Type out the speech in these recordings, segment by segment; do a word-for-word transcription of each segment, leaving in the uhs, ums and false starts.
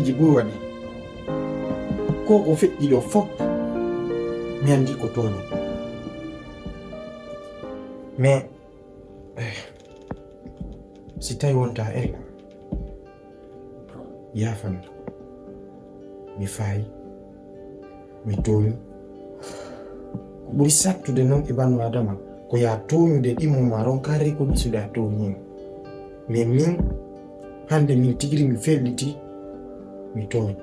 Ji buy waɗi. Ko ko feƴƴi ɗo fof, mi anndi ko tooñi. Mais, eh, si tawi wonta ella, yaafan. Mi faayi, mi tooñi. Ko ɓuri sattude non e ɓannu Adama, ko yaa tooñude ɗimmo maa ronkaa rekoɗisude a tooñiima. Mais min, hannde min tigi mi fellitii, mi tooñi.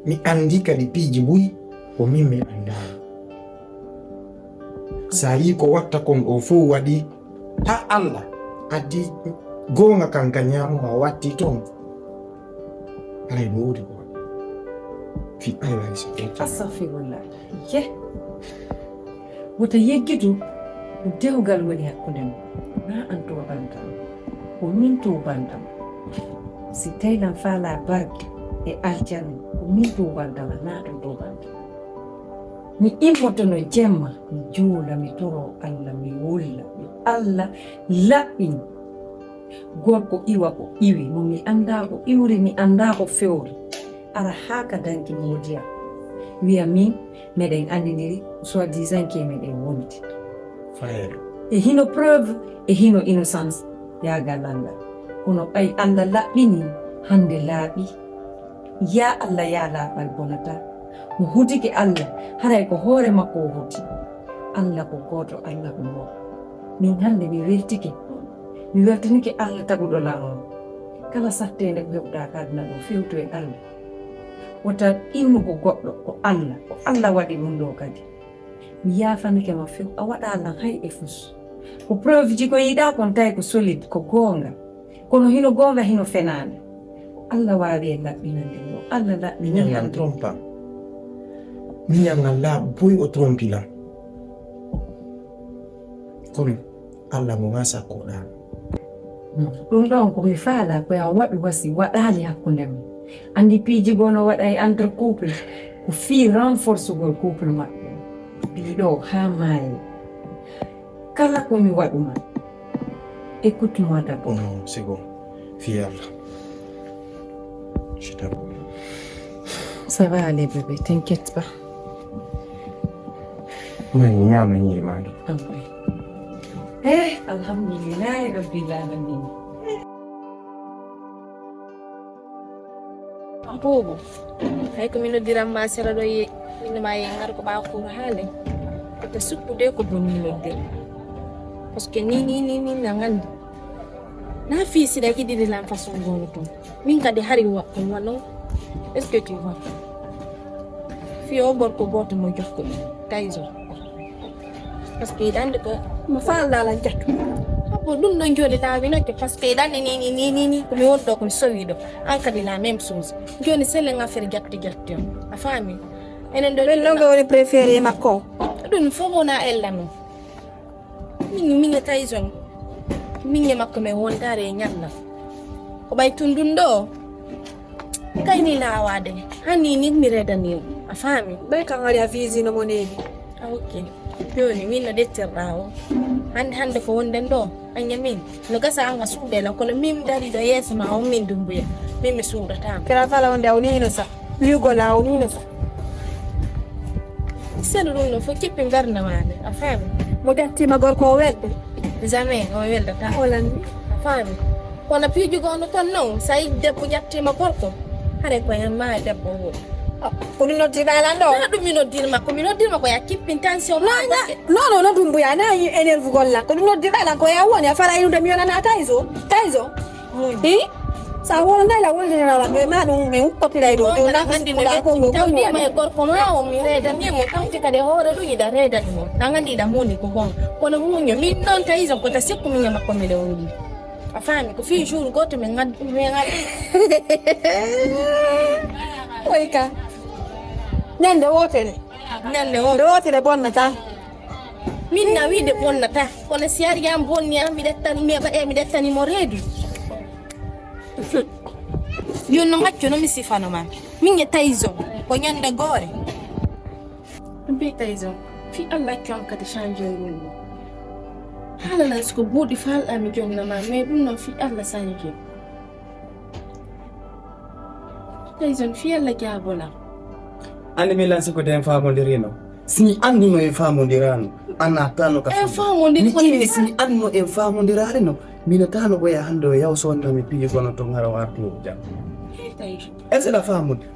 Mi anndi kadi piiji buy ko min mi anndaali. So a yii ko watta kon ɗoo fow waɗi, haa Alla addi goonga kan ka ñaamo maa watti ton. Alay no woodi ko waɗi. Fi Allah e so. Astaghfirullah. Ye. Wota yejjitu ko dewgal woni hakkunde mon. Naa an tuubantam. Ko min tuubantam. Si tawi lan faalaa barke e aljanna, ko min tuubantam, naa an tuubantam. Mi immotono jemma, mi juula, mi toro Alla, mi wulla. Yo Alla laɓɓin. Gorko iwa ko iwi, mo mi anndaa ko iwri, mi anndaa ko fewri. Ara haa ka danki moodiya. Wiya min, meɗen anndiniri, soi-disant ke meɗen wondi. Fayre. E hino preuve, e hino innocence, yaa galle ngal. Kono ɓay Alla laɓɓini, hannde laaɓi. Yaa Alla, yaa laaɓal bonataa. Mo hudike Alla, haray ko hoore makko o huti. Alla ko gooto, Alla ko mo. Min hannde mi weltike. Mi weltanike Alla taguɗo lan on. Kala satteende ko heɓuɗaa ka aduna ɗoo, fewtu e Alla. Wota innugo goɗɗo, ko Alla. Ko Alla waɗi ɗum ɗoo kadi. Mi yaafanike ma few, a waɗaa lan hay e fus. Ko preuve ji ko yiɗaa kon tawi ko solide, ko goonga. Kono hino goonga, hino fenaande. Alla waawi e laɓɓinande mo. Alla laɓɓini. Miñan lan hannde. Trompa. Miñan lan laaɓu boy o trompi lan. Kono Alla mo maa sakkoɗaa. Ɗum ɗon ko mi faalaa ko yaa waɗu wasi waɗaali hakkunde men. Anndi piiji goo no waɗa e entre couple, ko fii renforcegol couple maɓɓe. Ɓii ɗoo haa maayi. Kala ko mi waɗu ma, écoute-moi d'abord. Non, c'est bon. Fii Alla. Je t'aime. Ça va aller, bébé, t'inquiète pas. Mai, ñaama ñiiri maa ɗi. Amin. Eh, alhamdulillahi rabbil alamin. Buubu, hay ko mi noddiran ma sera ɗo ye, min ma ye ngar ko ɓaawo kuura haale. Ko ta sukkude ko bonni noddira. Parce que ni, ni, ni, ni, na ngandi. Na fii si ɗa yiɗiri lan façon gono ton. Min kadi hari wa, ko wano. Est-ce que tu vois? Fii o gorko gooto mo jokkuɗo, Tyson. Parce que hiɗa anndi ko mo faalɗaa lan jattu. Abo ɗum ɗon jooɗi laawinoke, parce que hiɗa anndi ni, ni, ni, ni, ni, ko mi woni ɗo, ko mi sowi ɗo. An kadi la même chose. Jooni selen affaire jatti jatti on. A faami? Enen ɗo min non ko woni préféré makko on. Ɗum fof wona ella non. Min, min e Tyson, min e makko men wondaare e ñalla. Ko ɓay tun ɗun ɗoo, kay ni laawaade. Hani ni mi reedanii mo. A faami? Ɓay kan ari a visino mo neeɓi. A ok. Jooni, min no ɗettirɗaa o. Hannde, hannde ko wonden ɗoo, a ñamin. No gasa an a suuɗee lan, kono min mi darii ɗoo yeeso maa on, min Dumbuya. Min mi suuɗataa mo. Kala fala wonde a woni hino sa. Wi'ugol a woni no sa. Senu ɗum no fof kippi mbernde maa nde, a faami? Mo ƴattiima gorko o welde? Jamais o weldataa. O lanni? A faami? Kono piiji gono ton non, so a yi debbo ƴattiima gorko, haray ko hen maa e debbo o woni. Oh, ko ɗum noddirɗaa lan ɗo? Naa ɗum mi noddirma, ko mi noddirma ko ya kippin tension maa. Non, non, non, ɗum mbuya, naa yi énerve gol lan. Ko ɗum noddirɗaa lan ko ya woni, a fara inude mi yonana Tayzo. Tayzo. Hi? Sa wonday la wonde na la be ma ɗum mi hukkotira e ɗum. Ɗum na ko sikuɗa ko ngo tawdi ma e gorko ma o mi reedani mo tawti kadi hoore ɗum iɗa reedani mo. Na ngandi iɗa moni ko gon. Kono muño min non tawi so ko ta sikku min e makko mi lewni. A faami ko fii jour goto min ngad min ngad. Oy ka. Ñande wotere. Ñande wotere bonnata. Min na wiide bonnata. Kono si ari yam bonni am mi ɗettani mi ɓaɗe mi ɗettani mo reedu. Yo no macco no mi sifano ma. Min e Tayson ko ñande goore. Mbi Tayson, fi Allah accu an kadi change ngun. Haala lan siko buuɗi falɗa mi jonna ma, mais ɗum non fi Allah change. Tyson, fii Alla jaabo lan. Anndi mi lan si ko den faamondirino. Si mi annduno en faamondiraano, a naataano ka En suudu. faamondiri Mi ko inni si mi annduno en faamondiraarino, mi naataano ko ya hannde o yaw sonna mi piiji kono ton hara wartu jam. Hey, Tyson. Est-ce que la faamude?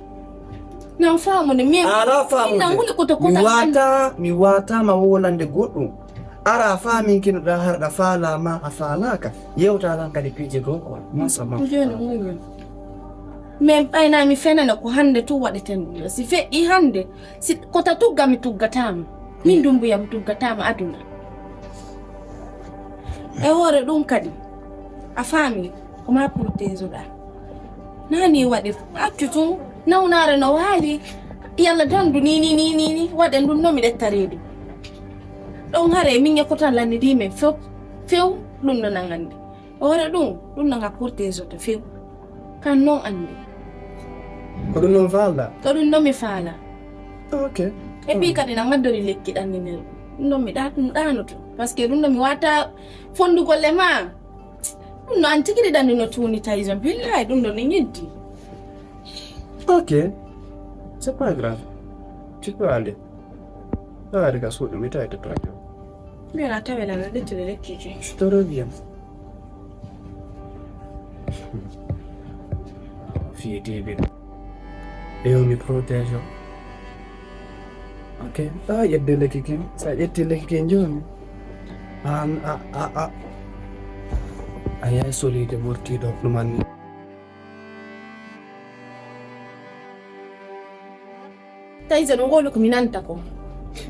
Nan faamude, mi Ala faamude. Nan wuli ko to Mi kota waata, mi waata ma wolande goɗɗum. Ara faamin kino da har da fala ma a falaka. Yewta lan kadi piiji goo quoi. Mon sama. Ko jooni muñum. Min ɓayna mi fenana ko hannde tun waɗeten ɗum. Si feƴƴi hannde, si kota tugga mi tuggataama. Min Dumbuya mi tuggataama aduna. E hoore ɗum kadi, a faami ko ma protégeɗaa. Naa nii waɗi, accu tun, nawnaare no waali, yalla dandu ni, ni, ni, ni, ni, waɗen ɗum no mi ɗetta reedu. Ɗon hare min e kotan lannidii men few, few, ɗum no nan anndi. Hoore ɗum, ɗum no nga protégeɗo few. Kan non anndi. Ko ɗum non faalɗaa? Ko ɗum non mi faala. Ok. E ɓii kadi na ngaddori lekki ɗan numéro. Ɗum non mi ɗa-, ɗum ɗaanoto. Parce que ɗum non mi wata fondugol e ma. Ɗum no an tigi ɗi ɗan no tuuni Tyson. Billahi ɗum non ni ñiddi. Ok. C'est pas grave. Tu peux aller. Ah, regarde, so mi tawi to. Mbiɗa tawi lan a ƴettiri lekki ki. Je te reviens. Fii diibi. E yo mi protège. Ok. Ah, ƴettu lekki ki. Sa ƴetti lekki ki jooni. An, a, a, a. A yaay solide ɓurtiiɗo ɗuman ni. Tyson, ngolu ko mi nanta ko.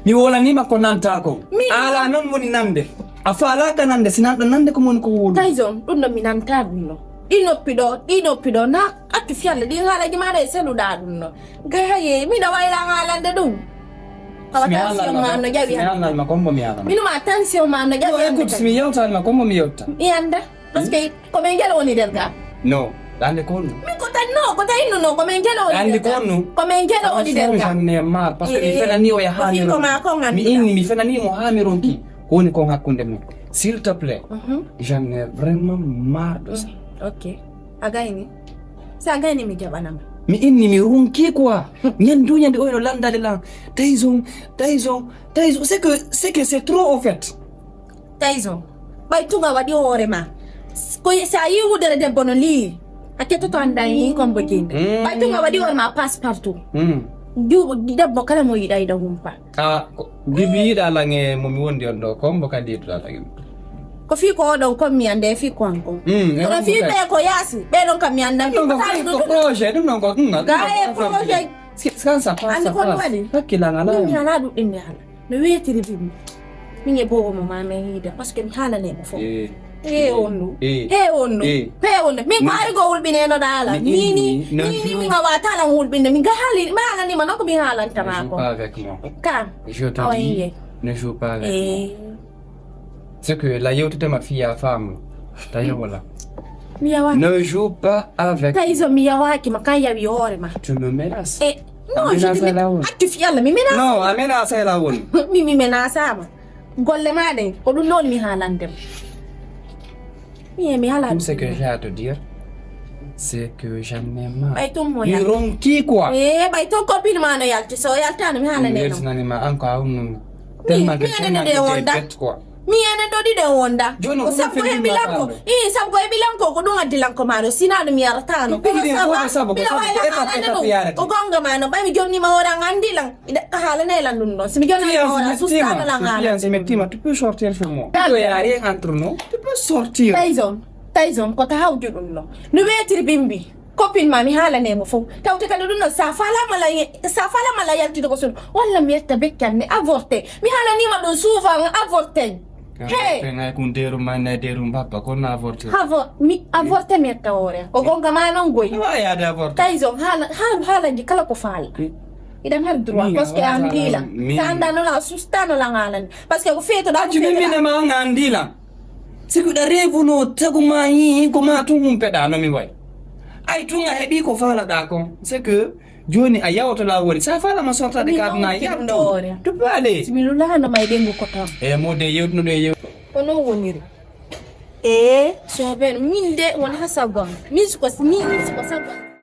Mi wolaniima ko nantaa ko. Mi Ala non woni nande. A faalaaka nande, si nanɗo nande ko woni ko wolu. Tyson, ɗum ɗo mi nantaa ɗum ɗo. Ɗi noppi ɗo, ɗi noppi ɗo, na accu fii Alla, ɗi haalaaji maaɗa e seluɗaa ɗum ɗo. Gaye, miɗo wayla haalande ɗum. Awa Si mi tension haalnal ma ma ko, no ƴawi si mi hannde. haalnal ma ko, mbo mi haalnal. Minu ma tension ma no ƴawi No, hannde écoute, si kadi. mi yewtan ma ko, mbo mi yewta. Mi annda, parce que Ko men gelo woni nder ga? No, ɗande ko honɗum? Min ko tan, no, ko tan innu no, ko men gelo woni Ɗande nder ko ga? Honɗum? Ko men gelo woni nder ga? J'en ai marre, parce que mi Eh, fenani o ya ko fii ko maa kon mi anndi inni, mi fenani mo haa mi ronki. Ko woni kon hakkunde men? S'il te plaît, Mhm. j'en ai vraiment marre de ça. Mhm. Ok. A gayni? Si a gayni mi jaɓana ma. Mi inni mi ronki quoi. Ñande o ñande oyo landaade lan. Tyson, Tyson, Tyson. C'est que, c'est que c'est trop au fait. Tyson, ɓay tun a waɗi hoore ma. Ko si a yii wudere debbo no lii, a kettoto annda e hii kombo jinde. Mm. Ɓay tun a waɗi hoore ma passe partout. Mm. Juuɓo debbo kala mo yiɗa yiɗa humpa. Ah, ko, Bibi yiɗa lan e mo mi wondi on ɗo, kombo kadi yiɗuɗa lan e mo. Ko fii ko oɗon kon mi annda e fii ko an kon. Mm, e Kono on fii ko ɓe ko yaasi, ɓe ɗon kam mi annda. Ɗum ɗon ko fii ko projet, ɗum ɗon ko, mm, Ga e projet. Si, si, sa, sa, Anndi sa, ko sa, waɗi? Hakkil an alaa. Min mi alaa ɗuɗɗinde haala. Mi weetiri bimbi. Min e boobo mo maa men yiida, parce que mi haalanay mo fof. Eh. He on ɗum. Eh. He on ɗum. Eh. He on ɗum. Min ko ari ko wulɓineeno ɗaala. Mi Ni, ni, inni, no ni, ni, joue. Min a waata lan wulɓinde. Min ga haali, mi haalani ma, non ko mi haalanta Ne ma joue ko. Pas avec moi. Ka. Je te Awa dis, iye. Ne joue pas avec moi. Eh. C'est que la yewtete ma fiya faamu. Ta yawola. Mi yawa. Ne joue pas avec Tyson, mi yawaaki ma, kan yawi hoore ma. Tu me menaces. Eh, non, je te Menace la won. Accu fii Alla, mi menace. Non, a menace la won. Mi, mi menace ma. Golle ma ɗen, ko ɗum non mi haalande ma. Mi, mi hala Tout ce que j'ai à te dire, c'est que j'en ai marre. Ɓay tun mo Mi yalti. Ronki quoi. Eh, ɓay tun copine ma no yalti, so yaltano mi haalane no. Yaltinani ma an ko a wonnumi. Mi, Tellement que mi tellement enen de que wonda. Bête quoi. Mi enen ɗo ɗiɗo e wonda. Jooni ko ko sabu ko heɓi lanko. Ii, sabu ko heɓi lanko, ko ɗum addi lanko maa ɗo. Sinaa ɗum mi yarataano. Ko sabu, ko sabu, ko sabu, ko sabu, ko gonga maa no. Ɓay mi jonnii ma hoore an anndi lan. Iɗa ka haalane lan ɗum ɗon. Si mi jonnii ma hoore an sustaano lan haala. Fiancé, mettima, tu peux sortir chez moi. Dal. Il y a rien entre nous. Tu peux sortir. Tyson, Tyson, ko ta hawju ɗum ɗon. No weetiri bimbi. Copine ma mi haalane mo fof. Tawte kala ɗum ɗon, sa faalama la ye-, sa faalama la yaltude ko sono. Walla mi yetta bekki an ne avorté. Mi haalaniima ɗum souvent avorté. Hey! Avorté ngay kun deru ma ne deru mbappa, ko na avorté. Avo-, mi avorté mi yetta hoore. Ko gonga ma non goy. Wa yaade avorté. Tyson, haala, haal-, haalaji kala ko faala. Iɗa mari droit, parce que an diila. Sa anda no la, susta no la ngalani. Parce que ko feeto da ko feeto da. Mine ma ngan diila. Si ko ɗa reevuno tagu ma yi ko ma tun humpeɗa no mi way. Ay tun a heɓi ko faalaɗa kon. C'est que jooni a yawto lawol. Sa faalama sortade ka aduna yaltu. Tu peux aller. Si mi lulano may ɓe ngu ko tan. E mo de yewtuno de yew. Ko non woniri. E so ben min de won ha sabon. Min ko min ko sabon.